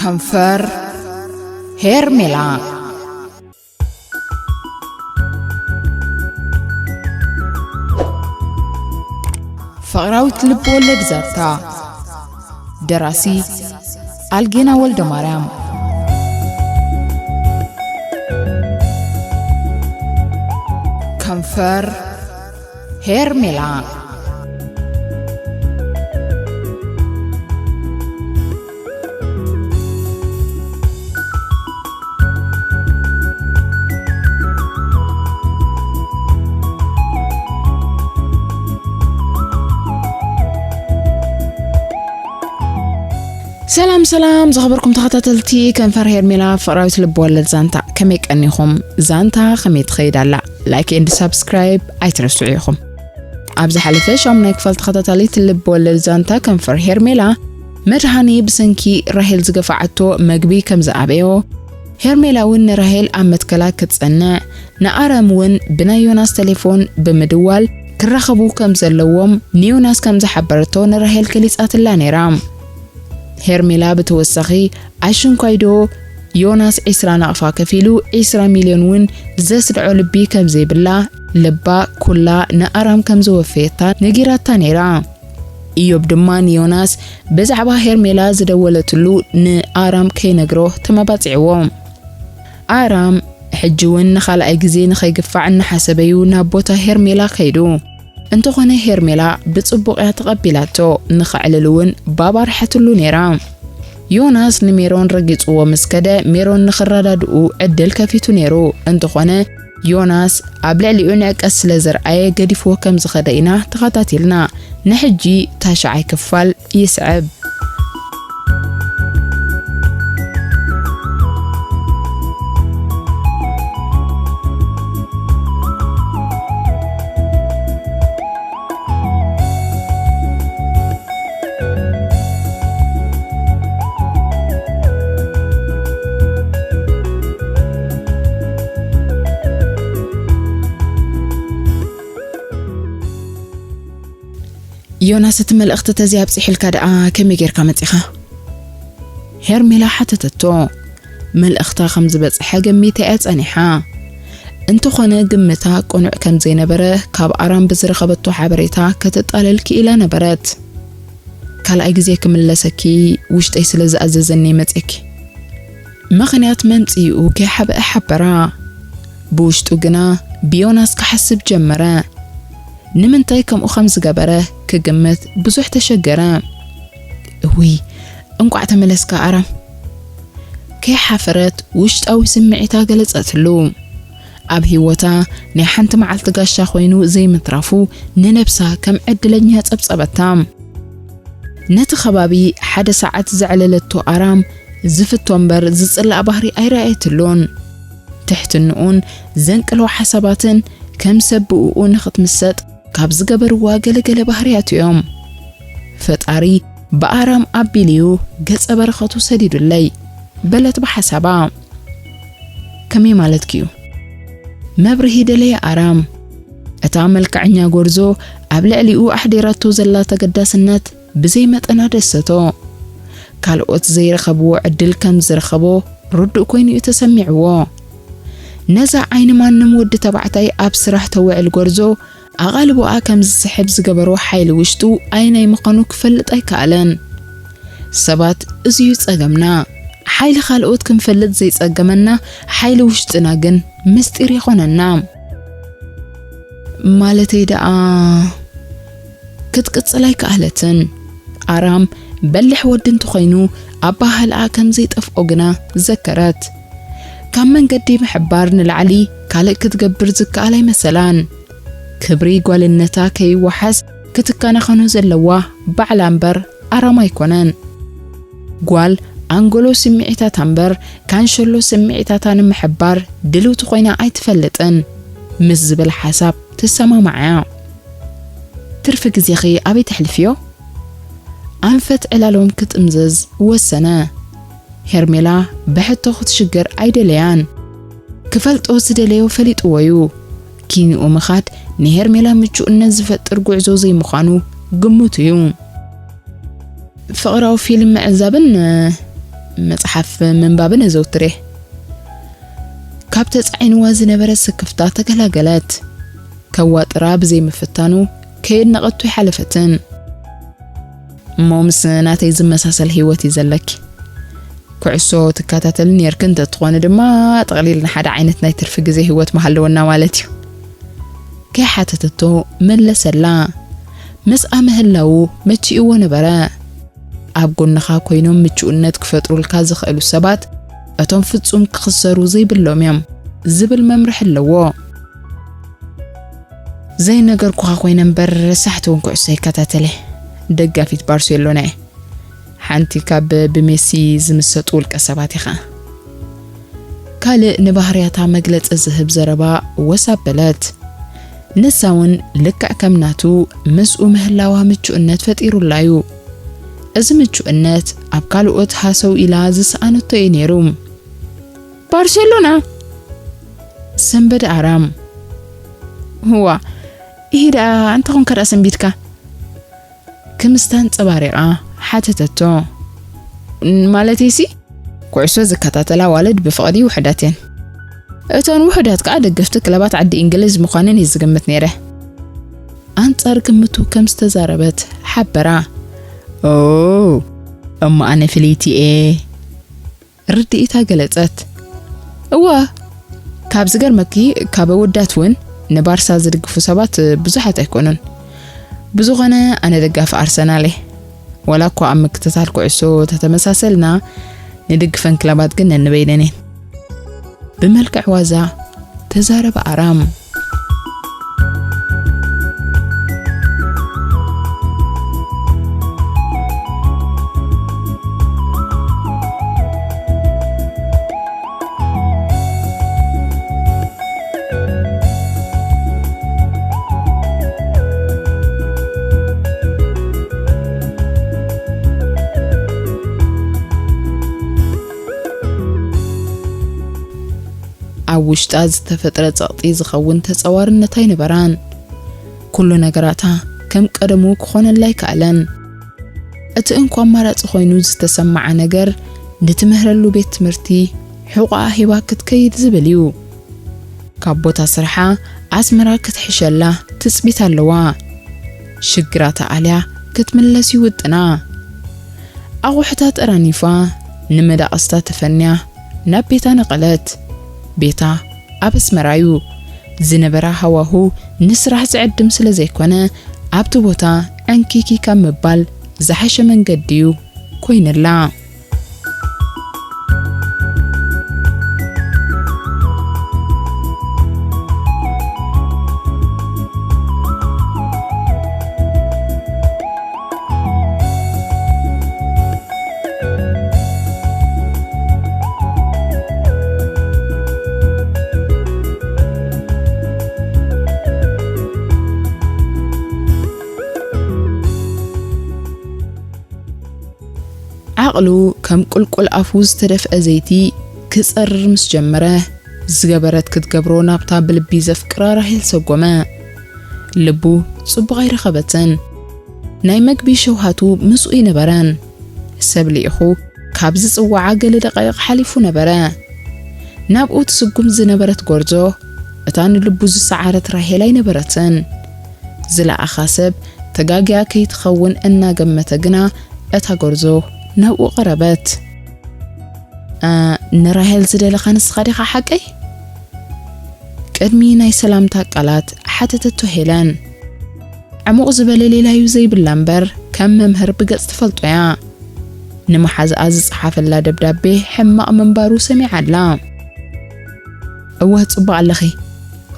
ከንፈር ሄርሜላ። ፍቕራዊት ልብ ወለድ ዛንታ። ደራሲ ኣልጌና ወልደ ማርያም። ከንፈር ሄርሜላ። ሰላም ሰላም ዝኸበርኩም ተኸታተልቲ ከንፈር ሄርሜላ ፍቕራዊት ልብ ወለድ ዛንታ፣ ከመይ ቀኒኹም? ዛንታ ከመይ ትኸይድ ኣላ? ላይክ ኤንድ ሳብስክራይብ ኣይትረስዑ ኢኹም። ኣብ ዝሓለፈ ሻሙናይ ክፋል ተኸታታሊት ልብ ወለድ ዛንታ ከንፈር ሄርሜላ፣ መድሃኔ ብሰንኪ ራሄል ዝገፍዓቶ መግቢ ከም ዝኣበዮ፣ ሄርሜላ እውን ንራሄል ኣብ መትከላ ክትጸንዕ፣ ንኣረም እውን ብናይ ዮናስ ቴሌፎን ብምድዋል ክራኸቡ ከም ዘለዎም ንዮናስ ከም ዝሓበረቶ ንራሄል ገሊጻትላ ነይራ። ሄርሜላ ብተወሳኺ፣ ኣሽንኳይዶ ዮናስ ዒስራ ናቕፋ ከፊሉ ዒስራ ሚልዮን እውን ዘስድዖ ልቢ ከም ዘይብላ፣ ልባ ኩላ ንኣራም ከም ዘወፈየታ ነጊራታ ነይራ። ኢዮብ ድማ ንዮናስ ብዛዕባ ሄርሜላ ዝደወለትሉ ንኣራም ከይነግሮ ተመባጺዕዎ። ኣራም ሕጂ እውን ንኻልኣይ ግዜ ንኸይግፋዕ እናሓሰበዩ ናብ ቦታ ሄርሜላ ከይዱ። እንተኾነ ሄርሜላ ብጽቡቕ እያ ተቐቢላቶ፣ ንኸዕልል እውን ባብ ኣርሐትሉ ነይራ። ዮናስ ንሜሮን ረጊጽዎ ምስ ከደ፣ ሜሮን ንኽረዳድኡ ዕድል ከፊቱ ነይሩ። እንተኾነ ዮናስ ኣብ ልዕሊኡ ንዕቀት ስለ ዘርኣየ ገዲፍዎ ከም ዝኸደ ኢና ተኸታቲልና። ንሕጂ ታሽዓይ ክፋል ይስዕብ። ዮናስ፣ እቲ መልእኽቲ ተዘይ ኣብጺሕልካ ደኣ ከመይ ጌርካ መጺኻ? ሄርሜላ ሓተተቶ። መልእኽታ ከም ዝበጽሐ ገሚታ እያ ጸኒሓ። እንተኾነ ግምታ ቅኑዕ ከም ዘይነበረ ካብ ኣራም ብዝረኸበቶ ሓበሬታ ከተጣልል ክኢላ ነበረት። ካልኣይ ግዜ ክምለሰኪ ውሽጠይ ስለ ዝኣዘዘኒ መጺእኪ። ምኽንያት መምጽኢኡ ከይሓብአ ሓበራ። ብውሽጡ ግና ብዮናስ ክሓስብ ጀመረ። ንምንታይ ከምኡ ከም ዝገበረ ክግምት ብዙሕ ተሸገረ። እውይ፣ እንቋዕ ተመለስካ ኣራም። ከይሓፈረት ውሽጣዊ ስምዒታ ገለጸትሉ። ኣብ ህይወታ ናይ ሓንቲ መዓልቲ ጋሻ ኮይኑ ዘይምትራፉ ንነብሳ ከም ዕድለኛ ጸብጸበታ። ነቲ ከባቢ ሓደ ሰዓት ዘዕለለቶ ኣራም ዝፍቶ እምበር ዝጽላእ ባህሪ ኣይረኣየትሉን። ትሕትንኡን ዘንቅሎ ሓሳባትን ከም ሰብ ብእኡ ንኽትምሰጥ ካብ ዝገበርዋ ገለገለ ባህርያት እዮም። ፈጣሪ ብኣራም ኣቢሉ'ዩ ገጸ በረኸቱ ሰዲዱለይ፣ በለት ብሓሳባ። ከመይ ማለትኪ'ዩ? መብርሂ ደለየ ኣራም። እታ መልክዐኛ ጎርዞ ኣብ ልዕሊኡ ኣሕዲራቶ ዘላ ተገዳስነት ብዘይ መጠን ኣደሰቶ። ካልኦት ዘይረኸብዎ ዕድል ከም ዝረኸቦ ርዱእ ኮይኑ እዩ ተሰሚዕዎ። ነዛ ዓይኒ ማንም ወዲ ተባዕታይ ኣብ ስራሕ ተውዕል ጎርዞ ኣቓልቦኣ ከም ዝስሕብ ዝገበሮ ሓይሊ ውሽጡ ኣየናይ ምዃኑ ክፈልጥ ኣይከኣለን። ሰባት፣ እዚ እዩ ጸገምና። ሓይሊ ካልኦት ክንፈልጥ ዘይጸገመና፣ ሓይሊ ውሽጥና ግን ምስጢር ይኾነና። ማለተይ ደኣ፣ ክትቅጽል ኣይከኣለትን። ኣራም በሊሕ ወዲ እንተኾይኑ፣ ኣበሃህልኣ ከም ዘይጠፍኦ ግና ዘከረት። ካብ መንገዲ ምሕባር ንላዕሊ ካልእ ክትገብር ዝከኣል ኣይመሰላን። ክብሪ ጓልነታ ከይወሓስ ክትከናኸኖ ዘለዋ ባዕላ እምበር ኣራም ኣይኮነን። ጓል ኣንጎሎ ስምዒታታ እምበር ካንሸሎ ስምዒታታ ንምሕባር ድልውቲ ኮይና ኣይትፈልጥን ምስ ዝብል ሓሳብ ትሰማማዕ እያ። ትርፊ ግዜኺ ኣበይ ተሕልፍዮ? ኣንፈት ዕላሎም ክጥምዘዝ ወሰነ። ሄርሜላ ብሕቶ ክትሽገር ኣይደለያን። ክፈልጦ ዝደለዮ ፈሊጥዎ እዩ። ኪንኡ ምኻድ ንሄርሜላ ምቹእነት ዝፈጥር ጉዕዞ ዘይምዃኑ ግምቱ እዩ። ፍቕራዊ ፊልም ምዕዛብን መጽሓፍ ምንባብን እዘውትር እየ። ካብ ተጻዒንዋ ዝነበረ ስክፍታ ተገላገለት። ከዋጥራ ብዘይምፍታኑ ከየድነቐቶ ኣይሓለፈትን። እሞ ምስ ናተይ ዝመሳሰል ህይወት እዩ ዘለኪ። ኩዕሶ ትከታተሊ ነይርኪ እንተትኾኒ ድማ፣ ጥቕሊል ንሓደ ዓይነት ናይ ትርፊ ግዜ ህይወት ምሃለወና ማለት እዩ። ከይሓተተቶ መለሰላ። ምስኣ ምህላዉ መቺእዎ ነበረ። ኣብ ጎንኻ ኮይኖም ምቹእነት ክፈጥሩልካ ዝኽእሉ ሰባት፣ እቶም ፍጹም ክኽሰሩ ዘይብሎም እዮም ዝብል መምርሒ ኣለዎ። ዘይነገርኩኻ ኮይነ እምበር፣ ረሳሕቲ እውን ኩዕሶ ይከታተለ። ደጋፊት ባርሴሎና እየ። ሓንቲ ካብ ብሜሲ ዝምሰጡ ውልቀ ሰባት ኢኻ። ካልእ ንባህርያታ መግለጺ ዝህብ ዘረባ ወስ ኣበለት። ንሳ እውን ልክዕ ከም ናቱ ምስኡ ምህላዋ ምቹእነት ፈጢሩላ እዩ። እዚ ምቹእነት ኣብ ካልኦት ሃሰው ኢላ ዝሰኣነቶ እዩ ነይሩ። "ባርሴሎና?" ሰንበደ ኣራም። "እዋ፣ ይሄ ደኣ እንተኾንካ ደኣ ሰንቢትካ?" ክምስታ ኣንጸባሪቓ ሓተተቶ። "ማለተይሲ፣ ኩዕሶ ዝከታተላ ኣዋልድ ብፍቕዲ ውሑዳት እየን። እተን ውሑዳት ከኣ ደገፍቲ ክለባት ዓዲ እንግሊዝ ምዃነን እየ ዝግምት ነይረ።" ኣንጻር ግምቱ ከም ዝተዛረበት ሓበራ። "ኦ፣ እሞ ኣነ ፍልይቲ እየ?" ርድኢታ ገለጸት። "እወ፣ ካብ ዝገርመኪ፣ ካብ ኣወዳት እውን ንባርሳ ዝድግፉ ሰባት ብዙሓት ኣይኮኑን። ብዝኾነ፣ ኣነ ደጋፊ ኣርሰናል እየ። ዋላ እኳ ኣብ ምክትታል ኩዕሶ ተተመሳሰልና፣ ንድግፈን ክለባት ግን ነንበይነን እየን።" ብመልክዕ ዋዛ ተዛረበ ኣራም። ኣብ ውሽጣ ዝተፈጥረ ጸቕጢ ዝኸውን ተጻዋርነት ኣይነበራን። ኩሉ ነገራታ ከም ቀደሙ ክኾነላ ኣይከኣለን። እቲ እንኮ ኣማራጺ ኮይኑ ዝተሰምዓ ነገር፣ ንትምህረሉ ቤት ትምህርቲ ሕቖኣ ሂባ ክትከይድ ዝብል እዩ። ካብ ቦታ ስርሓ ኣስመራ ክትሕሸላ ትጽቢት ኣለዋ። ሽግራታ ኣልያ ክትምለስ ይውጥና። ኣቑሑታ ጠራኒፋ፣ ንመዳቕስታ ተፈንያ ናብ ቤታ ነቐለት። ቤታ ኣብ ኣስመራ እዩ። ዝነበራ ሃዋሁ ንስራሕ ዝዕድም ስለ ዘይኮነ፣ ኣብቲ ቦታ ዕንኪኪ ካብ ምባል ዝሓሸ መንገዲ እዩ ኮይንላ። ዓቕሉ ከም ቁልቁል ኣፉ ዝተደፍአ ዘይቲ ክጸርር ምስ ጀመረ፣ ዝገበረት ክትገብሮ ናብታ ብልቢ ዘፍቅራ ራሄል ሰጎመ። ልቡ ጽቡቕ ኣይረኸበትን። ናይ መግቢ ሸውሃቱ ምስኡ ኣይነበረን። ሰብ ልኢኹ ካብ ዝጽውዓ ገለ ደቃይቕ ሓሊፉ ነበረ። ናብኡ ትስጉም ዝነበረት ጎርዞ፣ እታ ንልቡ ዝሰዓረት ራሄል ኣይነበረትን። ዝለኣኻ ሰብ ተጋግያ ከይትኸውን እናገመተ ግና፣ እታ ጎርዞ ናብኡ ቀረበት። "እ፣ ንራሄል ዝደለኻ ንስኻ ዲኻ ሓቀይ?" ቅድሚ ናይ ሰላምታ ቃላት ሓተተቶ ሄለን። ዕሙቕ ዝበለ ሌላዩ ዘይብላ እምበር፣ ከም መምህር ብገጽ ትፈልጦ እያ። ንመሓዝኣ ዝጸሓፈላ ደብዳቤ ሕማቕ ምንባሩ ሰሚዓ ኣላ። "እወ፣ ጽቡቕ ኣለኺ።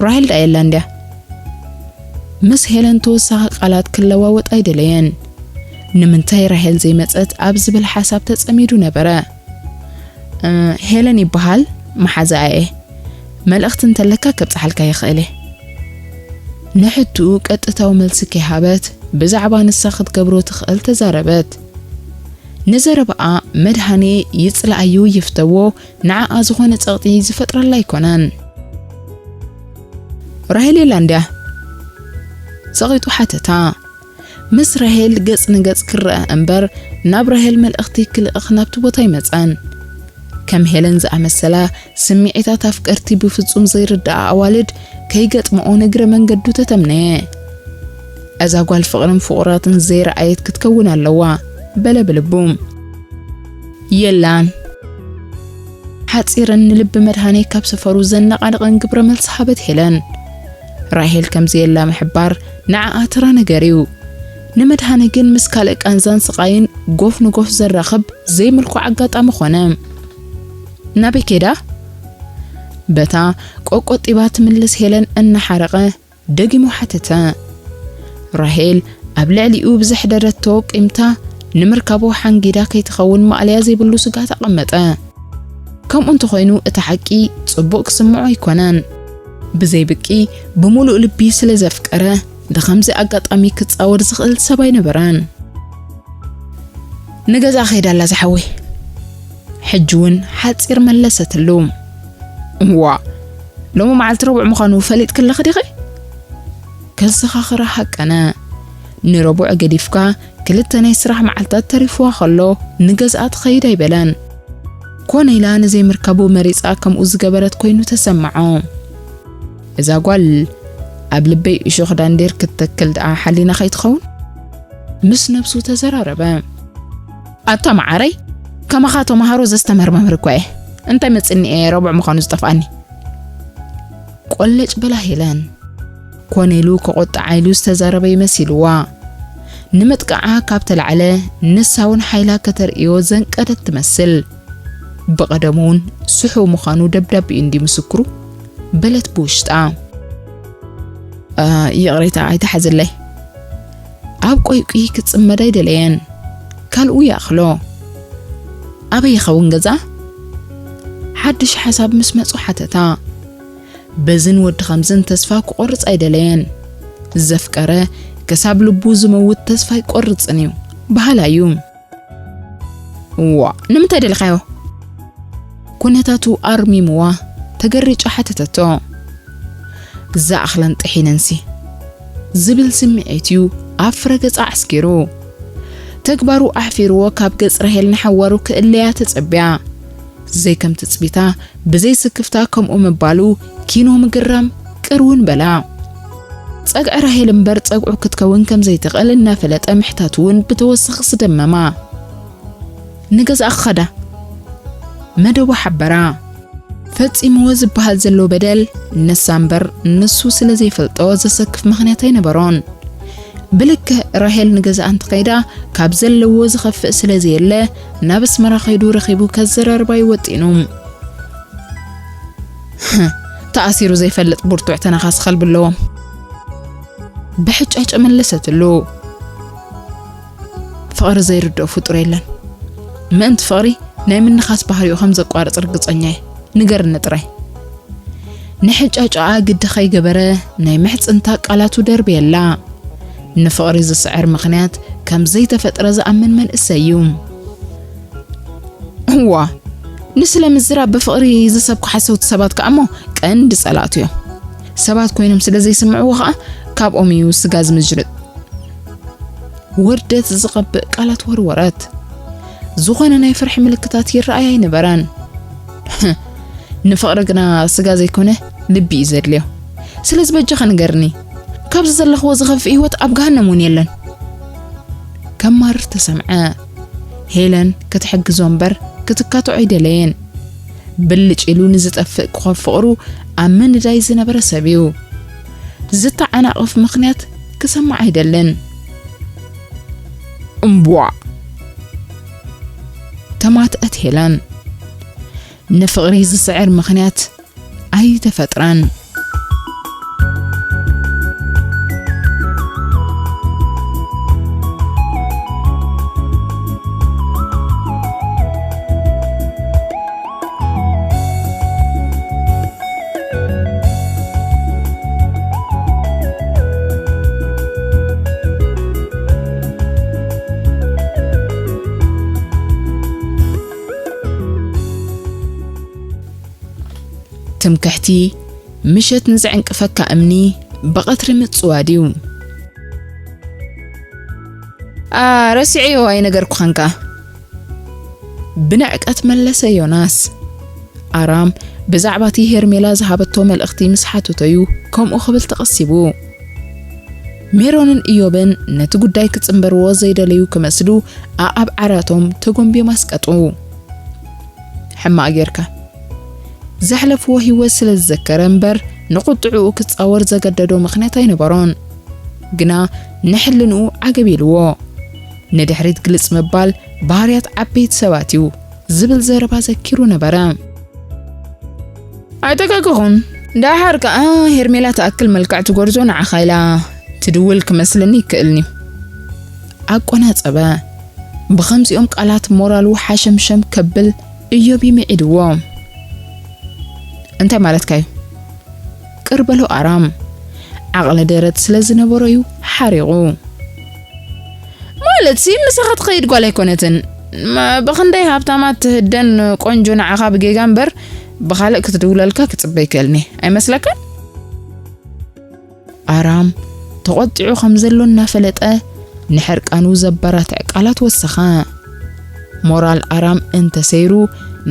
ራሄል ደኣ የላን ድያ?" ምስ ሄለን ተወሳኺ ቃላት ክለዋወጥ ኣይደለየን። ንምንታይ ራሄል ዘይመጸት ኣብ ዝብል ሓሳብ ተጸሚዱ ነበረ። "እ፣ ሄለን ይበሃል፣ መሓዛኣ እየ። መልእኽቲ እንተለካ ከብጽሓልካ ይኽእል እየ።" ንሕትኡ ቀጥታዊ መልሲ ከይሃበት፣ ብዛዕባ ንሳ ክትገብሮ ትኽእል ተዛረበት። ንዘረባኣ መድሃኔ ይጽልኣዮ ይፍተዎ፣ ንዓኣ ዝኾነ ጸቕጢ ዝፈጥረላ ኣይኮነን። "ራሄል የላን ድያ?" ጸቒጡ ሓተታ። ምስ ራሄል ገጽ ንገጽ ክረአ እምበር፣ ናብ ራሄል መልእኽቲ ክልእኽ ናብቲ ቦታ ኣይመጸን። ከም ሄለን ዝኣመሰላ ስምዒታት ኣፍቀርቲ ብፍጹም ዘይርድኣ ኣዋልድ ከይገጥምኦ ንግረ መንገዱ ተተምነየ። እዛ ጓል ፍቕርን ፍቑራትን ዘይረኣየት ክትከውን ኣለዋ፣ በለ ብልቡ። የላን። ሓጺርን ንልቢ መድሃኔ ካብ ሰፈሩ ዘነቓንቕን ግብረ መልሲ ሃበት ሄለን። ራሄል ከምዚ የላ ምሕባር ንዓኣ ተራ ነገር እዩ። ንመድሃኔ ግን ምስ ካልእ ቃንዛን ስቓይን ጎፍ ንጎፍ ዘራኽብ ዘይምልኩዕ ኣጋጣሚ ኾነ። ናበይ ከይዳ? በታ ቆቆጢባ ትምልስ ሄለን እናሓረቐ ደጊሙ ሓተተ። ራሄል ኣብ ልዕሊኡ ብዘሕደረቶ ቂምታ ንምርካቡ ሓንጊዳ ከይትኸውን ማእለያ ዘይብሉ ስግኣት ኣቐመጠ። ከምኡ እንተኾይኑ እቲ ሓቂ ጽቡቕ ክስምዖ ኣይኮነን። ብዘይ ብቂ ብምሉእ ልቢ ስለ ዘፍቀረ ብኸምዚ ኣጋጣሚ ክጻወር ዝኽእል ሰብ ኣይነበረን። ንገዛ ከይዳ ኣላ ዝሓወይ። ሕጂ እውን ሓጺር መለሰትሉ። እዋ፣ ሎሚ መዓልቲ ረቡዕ ምዃኑ ፈሊጥኪ ኣለኺ ዲኺ? ከዘኻኽራ ሃቀነ። ንረቡዕ ገዲፍካ ክልተ ናይ ስራሕ መዓልታት ተሪፍዋ ከሎ ንገዝኣ ትኸይድ ኣይበለን። ኮነ ኢላ ንዘይምርካቡ መሪጻ ከምኡ ዝገበረት ኮይኑ ተሰምዖ። እዛ ጓል ኣብ ልበይ እሾኽ ዳንዴር ክትተክል ደኣ ሓሊና ከይትኸውን? ምስ ነብሱ ተዘራረበ። ኣታ መዓረይ፣ ከማኻ ተምሃሮ ዘስተምህር መምህር እኳ እየ። እንታይ መጽኒ እየ ረቡዕ ምዃኑ ዝጠፍኣኒ? ቆለጭ በላ ሄለን። ኮነ ኢሉ ክቆጥዓ ኢሉ ዝተዛረበ ይመሲልዋ። ንምጥቃዓ ካብ ተላዕለ፣ ንሳ እውን ሓይላ ከተርእዮ ዘንቀደት ትመስል። ብቐደሙ እውን ስሑ ምዃኑ ደብዳቤኡ እንዲ ምስክሩ፣ በለት ብውሽጣ። እ፣ ይቕሬታ ኣይትሓዝለይ። ኣብ ቆይቁይ ክጽመድ ኣይደለየን። ካልኡ ይኣኽሎ። ኣበይ ይኸውን ገዛ? ሓድሽ ሓሳብ ምስ መጹ ሓተታ። በዝን ወዲ ኸምዝን ተስፋ ክቖርጽ ኣይደለየን። ዘፍቀረ ክሳብ ልቡ ዝመውት ተስፋ ኣይቆርጽን እዩ። በሃላይ እዩ። እዋ፣ ንምንታይ ደሊኻዮ? ኩነታቱ ኣርሚምዋ ተገሪጫ ሓተተቶ። ዝኣኽለን ጥሒነንሲ ዝብል ስምዒት እዩ ኣብ ፍረ ገጻ ኣዕስኪሩ። ተግባሩ ኣሕፊርዎ ካብ ገጽ ራሄል ንሓዋሩ ክእለያ ተጸብያ። ዘይከም ትጽቢታ ብዘይ ስክፍታ ከምኡ ምባሉ ኪኖ ምግራም ቅር እውን በላ። ጸግዒ ራሄል እምበር ጸግዑ ክትከውን ከም ዘይትኽእል እናፈለጠ ምሕታቱ እውን ብተወሳኺ ስደመማ። ንገዛኣ ክኸዳ መደቡ ሓበራ። ፈጺምዎ ዝበሃል ዘሎ በደል ንሳ እምበር ንሱ ስለ ዘይፈልጦ ዘሰክፍ ምኽንያት ኣይነበሮን። ብልክዕ ራሄል ንገዛኣ እንተኸይዳ ካብ ዘለዎ ዝኸፍእ ስለ ዘየለ ናብ ኣስመራ ከይዱ ረኺቡ ከዘራርባ እዩ ወጢኑ። ተኣሲሩ ዘይፈልጥ ብርቱዕ ተነኻሲ ከልቢ ኣለዎም። ብሕጫጨ መለሰትሉ። ፍቕሪ ዘይርድኦ ፍጡር የለን። ምእንቲ ፍቕሪ ናይ ምንኻስ ባህሪኡ ከም ዘቋርጽ ርግጸኛ እየ። ንገርኒ ጥራይ። ንሕጫጫኣ ግዲ ከይገበረ ናይ ምሕጽንታ ቃላቱ ደርብየላ። ንፍቕሪ ዝስዕር ምኽንያት ከም ዘይተፈጥረ ዝኣምን መንእሰይ እዩ። እዋ፣ ንስለ ምዝራብ ብፍቕሪ ዝሰብኩ ሓሰውቲ ሰባት ከኣ እሞ ቀንዲ ጸላእቱ እዮም። ሰባት ኮይኖም ስለ ዘይስምዕዎ ከኣ ካብኦም እዩ ስጋ ዝምጅርጥ። ውርደት ዝቐብእ ቃላት ወርወረት። ዝኾነ ናይ ፍርሒ ምልክታት ይረኣይ ኣይነበረን። ንፍቕሪ ግና ስጋ ዘይኮነ ልቢ እዩ ዘድልዮ። ስለዚ በጃኺ ንገርኒ፣ ካብዚ ዘለኽዎ ዝኸፍእ ህይወት ኣብ ገሃነም እውን የለን። ከማርር ተሰምዐ። ሄለን ክትሕግዞ እምበር ክትካትዖ ኣይደለየን። ብልጭ ኢሉ ንዝጠፍእ ኮኾብ ፍቕሩ ኣብ ምንዳይ ዝነበረ ሰብ እዩ። ዝተዓናቕፍ ምኽንያት ክሰምዕ ኣይደልን። እምቧዕ! ተማትአት ሄለን። ንፍቕሪ ዝስዕር ምኽንያት ኣይተፈጥረን። ትምክሕቲ ምሸት ንዝዕንቅፈካ እምኒ ብቐትሪ ምጽዋድ እዩ። ረሲዐዮ ኣይነገርኩኸንካ። ብንዕቀት መለሰ ዮናስ። ኣራም ብዛዕባ እቲ ሄርሜላ ዝሃበቶ መልእኽቲ ምስ ሓተቶዩ ከምኡ ክብል ተቐሲቡ። ሜሮንን እዮብን ነቲ ጉዳይ ክጽንበርዎ ዘይደለዩ ክመስሉ ኣኣብ ዓራቶም ተጎንብዮም ኣስቀጡ። ሕማቕ ጌርካ። ዘሕለፍዎ ህይወት ስለ ዝዘከረ እምበር ንቁጥዕኡ ክጻወር ዘገደዶ ምኽንያት ኣይነበሮን። ግና ንሕልንኡ ዓገብ ኢልዎ። ንድሕሪት ግልጽ ምባል ባህርያት ዓበይቲ ሰባት እዩ ዝብል ዘረባ ዘኪሩ ነበረ። ኣይተጋገኹን። ደሓር ከኣ ሄርሜላ ትኣክል መልክዕቲ ጎርዞ ንዓኻ ኢላ ትድውል ክመስለኒ ይክእልኒ። ኣቆናጸበ። ብኸምዚኦም ቃላት ሞራሉ ሓሸምሸም ከብል እዮብ ይምዒድዎ። እንታይ ማለትካ እዩ? ቅር በሎ ኣራም። ዓቕሊ ደረት ስለ ዝነበሮ እዩ ሓሪቑ። ማለትሲ ምሳኻ ትኸይድ ጓል ኣይኮነትን። መ-፣ ብኽንደይ ሃብታማት ትህደን ቆንጆ ንዓኻ ብጌጋ እምበር ብኻልእ ክትድውለልካ ክጽበ ይክእልኒ ኣይመስለካን? ኣራም ተቖጢዑ ከም ዘሎ እናፈለጠ ንሕርቃኑ ዘበራትዕ ቃላት ወሰኸ። ሞራል ኣራም እንተሰይሩ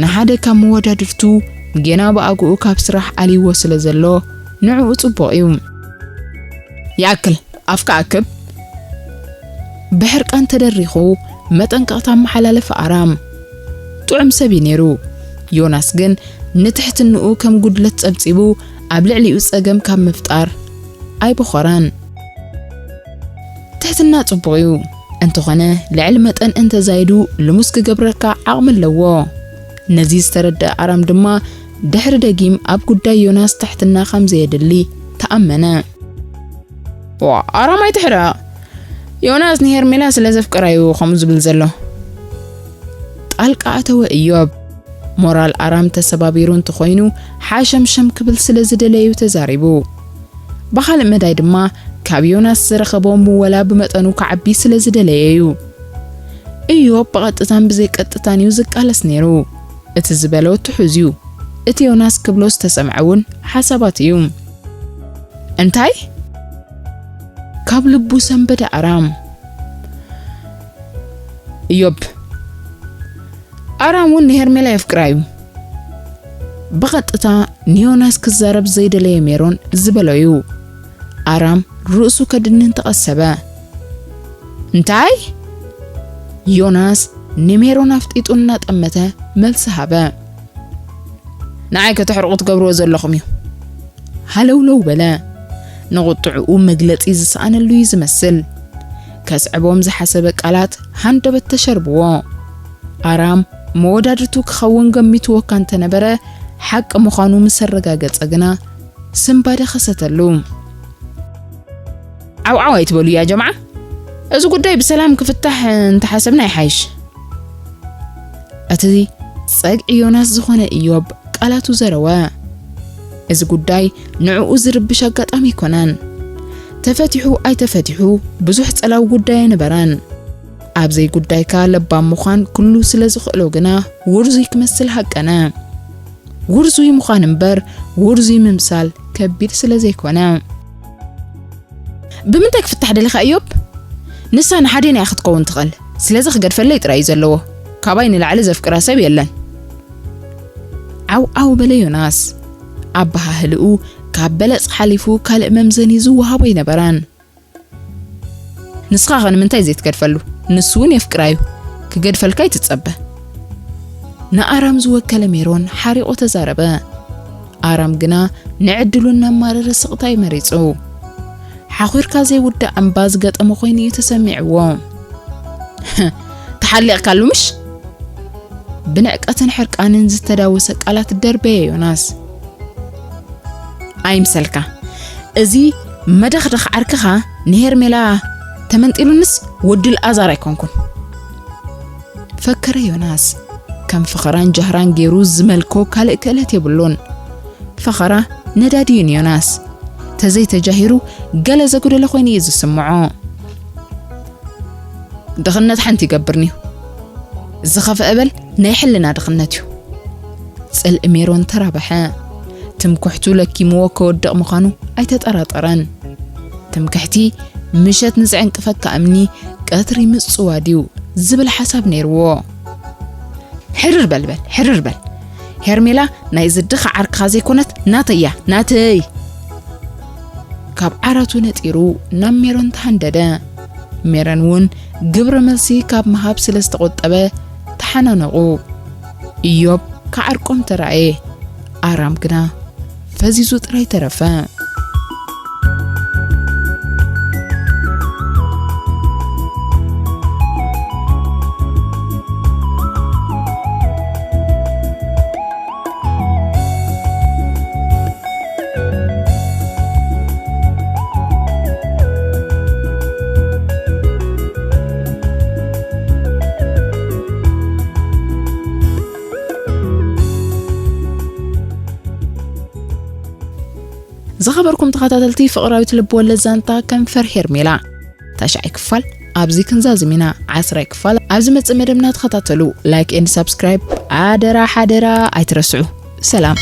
ንሓደ ካብ መወዳድርቱ ጌና ብኣግኡ ካብ ስራሕ ኣልይዎ ስለ ዘሎ ንዕኡ ጽቡቕ እዩ። ይኣክል፣ ኣፍካ ኣክብ። ብሕርቃን ተደሪኹ መጠንቀቕታ ኣመሓላለፈ ኣራም። ጥዑም ሰብ እዩ ነይሩ። ዮናስ ግን ንትሕትንኡ ከም ጉድለት ጸብጺቡ ኣብ ልዕሊኡ ጸገም ካብ ምፍጣር ኣይበኾረን። ትሕትና ጽቡቕ እዩ። እንተኾነ ልዕሊ መጠን እንተዛይዱ ልሙስ ክገብረካ ዓቕሚ ኣለዎ። ነዚ ዝተረድአ ኣራም ድማ ድሕሪ ደጊም ኣብ ጉዳይ ዮናስ ትሕትና ከም ዘየድሊ ተኣመነ። ዋ፣ ኣራም ኣይትሕረቕ። ዮናስ ንሄርሜላ ስለ ዘፍቅራ እዩ ከምኡ ዝብል ዘሎ። ጣልቃ ኣተወ እዮብ። ሞራል ኣራም ተሰባቢሩ እንተኾይኑ ሓሸምሸም ክብል ስለ ዝደለዩ ተዛሪቡ። ብኻልእ መዳይ ድማ ካብ ዮናስ ዝረኸቦ ምወላ ብመጠኑ ክዓቢ ስለ ዝደለየ እዩ። እዮብ ብቐጥታን ብዘይቀጥታን እዩ ዝቃለስ ነይሩ። እቲ ዝበሎ ትሑዝ እዩ። እቲ ዮናስ ክብሎ ዝተሰምዐ እውን ሓሳባት እዩ። እንታይ? ካብ ልቡ ሰንበደ ኣራም። እዮብ። ኣራም እውን ንሄርሜላ የፍቅራ እዩ። ብቐጥታ ንዮናስ ክዛረብ ዘይደለየ ሜሮን ዝበሎ እዩ። ኣራም ርእሱ ከድንን ተቐሰበ። እንታይ? ዮናስ ንሜሮን ኣፍጢጡ እናጠመተ መልሲ ሃበ። ንዓይ ከተሕርቑ ትገብርዎ ዘለኹም እዩ። ሃለውለው በለ። ንቑጥዕኡ መግለጺ ዝሰኣነሉ እዩ ዝመስል። ከስዕቦም ዝሓሰበ ቃላት ሃንደበት ተሸርብዎ። ኣራም መወዳድርቱ ክኸውን ገሚትዎ እኳ እንተነበረ፣ ሓቂ ምዃኑ ምስ ኣረጋገጸ ግና ስንባደ ከሰተሉ። ዓውዓው ኣይትበሉ ያ ጀምዓ። እዚ ጉዳይ ብሰላም ክፍታሕ እንተሓሰብና ይሓይሽ። እቲ ጸግዒ ዮናስ ዝኾነ እዮብ ቃላቱ ዘረወ። እዚ ጉዳይ ንዕኡ ዝርብሽ ኣጋጣሚ ኣይኮነን። ተፈቲሑ ኣይተፈቲሑ ብዙሕ ጸላዊ ጉዳይ ኣይነበረን። ኣብ ዘይጉዳይካ ለባም ምዃን ኩሉ ስለ ዝኽእሎ ግና ውርዙይ ክመስል ሃቀነ። ውርዙይ ምዃን እምበር ውርዙይ ምምሳል ከቢድ ስለ ዘይኮነ። ብምንታይ ክፍታሕ ደሊኻ እዮብ? ንሳ ንሓዴና እያ ክትከውን ትኽእል። ስለዚ ክገድፈለይ ጥራይ እዩ ዘለዎ። ካባይ ንላዕሊ ዘፍቅራ ሰብ የለን። ዓው ዓው በለ ዮናስ። ኣበሃህልኡ ካብ በለጽ ሓሊፉ ካልእ መምዘኒ ዝወሃቦ ኣይነበረን። ንስኻ ኸ ንምንታይ ዘይትገድፈሉ? ንሱ እውን የፍቅራ እዩ። ክገድፈልካ ኣይትጸበ። ንኣራም ዝወከለ ሜሮን ሓሪቑ ተዛረበ። ኣራም ግና ንዕድሉ እናማረረ ስቕታ እዩ መሪጹ። ሓኺርካ ዘይውዳእ እምባ ዝገጠመ ኮይኑ እዩ ተሰሚዕዎ። ተሓሊቕካሉ ምሽ? ብንዕቀትን ሕርቃንን ዝተዳወሰ ቃላት ደርበየ ዮናስ። ኣይምሰልካ። እዚ መደኽደኽ ዓርክኻ ንሄርሜላ ተመንጢሉንስ ወዲ ልኣዛር ኣይኮንኩን። ፈከረ ዮናስ። ከም ፈኸራን ጃህራን ገይሩ ዝመልኮ ካልእ ክእለት የብሉን። ፈኸራ ነዳዲ እዩ ንዮናስ። ተዘይተጃሂሩ ገለ ዘጉደለ ኮይኑ እዩ ዝስምዖ። ድኽነት ሓንቲ ይገብርኒ እዩ። ዝኸፍአ በል ናይ ሕልና ድኽነት እዩ። ጽልኢ ሜሮን ተራበሐ። ትምክሕቱ ለኪምዎ ከወድቕ ምዃኑ ኣይተጠራጠረን። ትምክሕቲ ምሸት ንዝዕንቅፈካ እምኒ ቀትሪ ምጽዋ ድዩ ዝብል ሓሳብ ነይርዎ። ሕርር በል በል፣ ሕርር በል። ሄርሜላ ናይ ዝድኻ ዓርክኻ ዘይኮነት፣ ናተይ እያ፣ ናተይ። ካብ ዓራቱ ነጢሩ ናብ ሜሮን ተሃንደደ። ሜሮን እውን ግብረ መልሲ ካብ ምሃብ ስለ ዝተቖጠበ ተሓናነቑ። ኢዮብ ክዓርቆም ተራእየ። ኣራም ግና ፈዚዙ ጥራይ ተረፈ። ዝኸበርኩም ተኸታተልቲ ፍቕራዊት ልብ ወለድ ዛንታ ከንፈር ሄርሜላ፣ ታሽዓይ ክፋል ኣብዚ ክንዛዝም ኢና። ዓስራይ ክፋል ኣብ ዝመጽእ መደብና ተኸታተሉ። ላይክ ኤንድ ሳብስክራይብ ኣደራ ሓደራ ኣይትረስዑ። ሰላም።